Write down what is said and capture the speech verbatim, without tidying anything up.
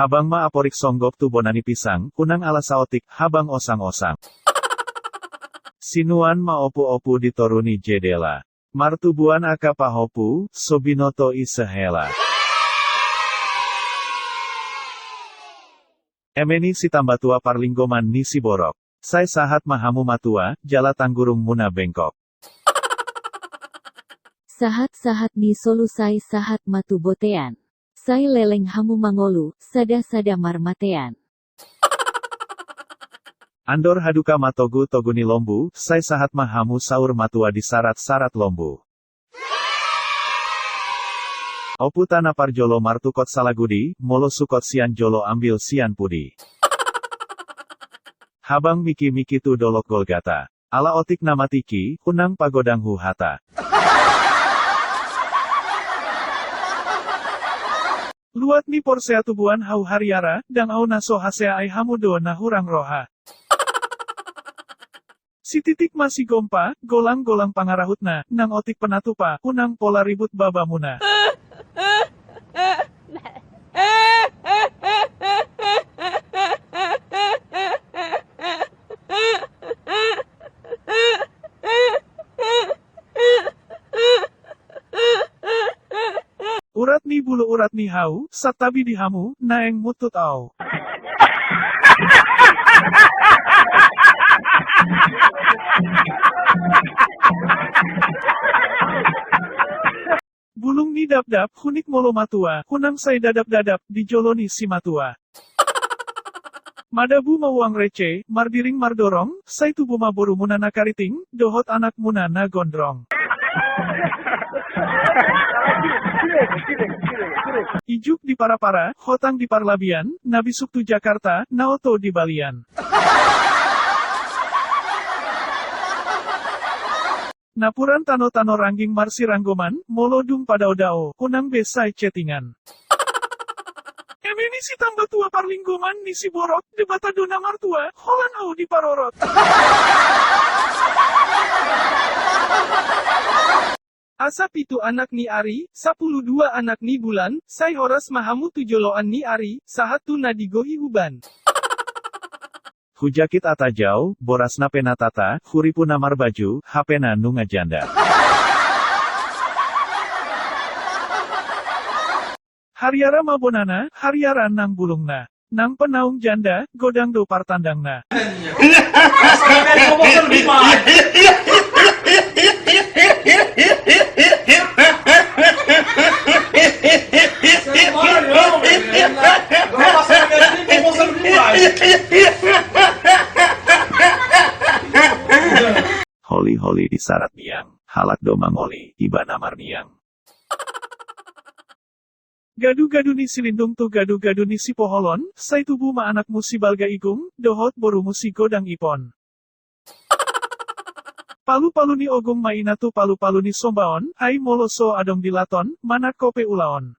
Habang ma aporik songgop tu bona ni pisang, unang ala saotik, habang osang-osang. Sinuan ma opu-opu di toru ni jendela. Martubuan angka pahopu, so binoto i sahela. Eme ni sitambatua parlinggoman ni siborok. Sai sahat ma hamu matua, jala tanggurung muna bengkok. Sahat-sahat ni solu sai sahat ma tu bontean. Sai leleng hamu mangolu, sada-sada marmatean. Andor haduka ma togu-togu ni lombu, sai sahat ma hamu saur matua di sarat-sarat lombu. Ompunta na parjolo martukot salagudi, molo sukot sian jolo ambil sian pudi. Habang miki-miki tu dolok Golgata. Ala otik na matiki, unang pagodang hu hata. Luat ni porsea tubuan hau hariara, ndang au na so hasea ai hamu do na hurang roha. Sititik ma sigompa, golang-golang pangarahutna, nang otik penatupa, unang pola ribut babamuna. Urat ni bulu urat ni hau, santabi di hamu, naeng muntut au. Bulung ni dapdap, hunik molo matua, unang sai dadap-dadap, di jolo ni simatua. Madabu ma uang rece, mardiring mardorong, sai tubu ma borumuna na kariting, dohot anakmuna na gondrong. Ijuk di para-para, hotang di parlabian, na bisuk tu Jakarta, na oto di balian. Napuran tano-tano rangging marsiranggoman, molo dung padao-dao, unang be sai chattingan. Eme ni sitambatua parlinggoman ni siborok, Debata do na martua, holan au diparorot. Asa pitu anak ni ari, sapulu dua anak ni bulan, sai horas ma hamu tu joloan ni ari, sahat tu na digohi uban. Hujakit atajau, borasna pe na tata, huripu na marbaju, hapena nunga janda. Hariara ma bonana, hariara nang bulungna. Nang pe naung janda, godang do partandangna. Holi-holi di sarat miang, halak do mangoli, iba na marmiang. Gadu-gadu ni silindung tu gadu-gadu ni sipoholon, sai tubu ma anakmu si Balga Igung, dohot borumu si Godang Ipon. Palu-palu ni ogung ma ina tu palu-palu ni sombaon, ai molo so adong dilaton, manangko pe ulaon.